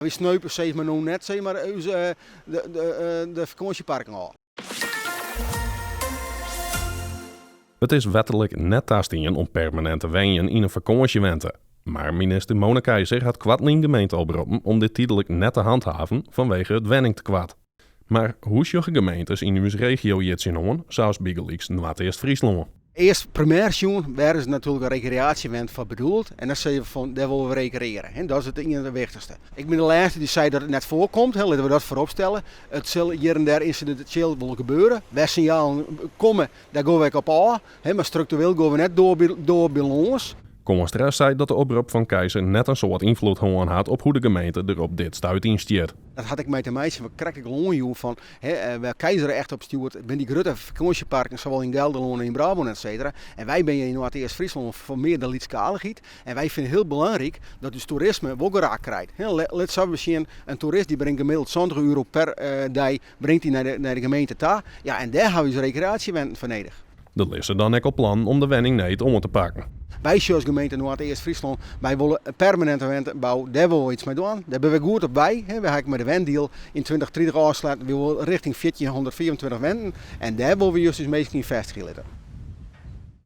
Wy sneupe sis mar no net sis mar ús de fakânsjeparken ôf. It is wetterlik net tastien om permanint te wenjen yn in fakânsjewente. Mar minister Mona Keijzer hat koartlyn gemeenten oproppen om dit tydlik net te hanthaven fanwege it wenningtekoart. Mar hoe sjogge gemeentes yn ús regio hjir tsjinoan, sa as bygelyks Noardeast-Fryslân? Earst primêr sjoen, wêr is natuerlik in rekreaasjewent foar bedoeld? En dan sizze we fan, dêr wolle we rekreare. Dat is it ien en wichtichste. Ik bin de lêste dy't seit dat it net foarkomt, litte we dat foarop stelle. It sil hjir en dêr ynsidinteel wol gebeure. Wêr sinjalen komme, dêr gean we ek op ôf. Mar struktureel gean we net doar by lâns. Koornstra seit dat de oprop fan Keijzer net in soad ynfloed hân hat op hoe't de gemeente der op dit stuit yn stiet. Dat hat ek mei te meitsjen wat krekt ek al oanjoech fan wêr Keijzer echt op stjoert binne dy grutte fakânsjeparken sawol yn Gelderlân en yn Brabân et cetera. En wy binne yn Noardeast-Fryslân foar mear de lytsskalichheid en wy fine it hiel belangryk dat ús toerisme wol geraak krijt. Lit sa besjen, in toerist dy bringt gemiddeld 70 euro per dei bringt dy nei de gemeente ta. Ja, en dêr hawwe we ús rekreaasjewenten foar nedich. Der lizze dan ek al plannen om de wenningneed oan te pakken. Wy sjogge as gemeente Noardeast-Fryslân, wy wolle permaninte wentebou, dêr wolle we iets mei dwaan. Dêr binne we goed op wei. Wy ha ek mei de wendeal yn 2030 ôfsletten, wy wolle richting 1425 wenten en dêr wolle we just ús minsken yn fêstigje litte.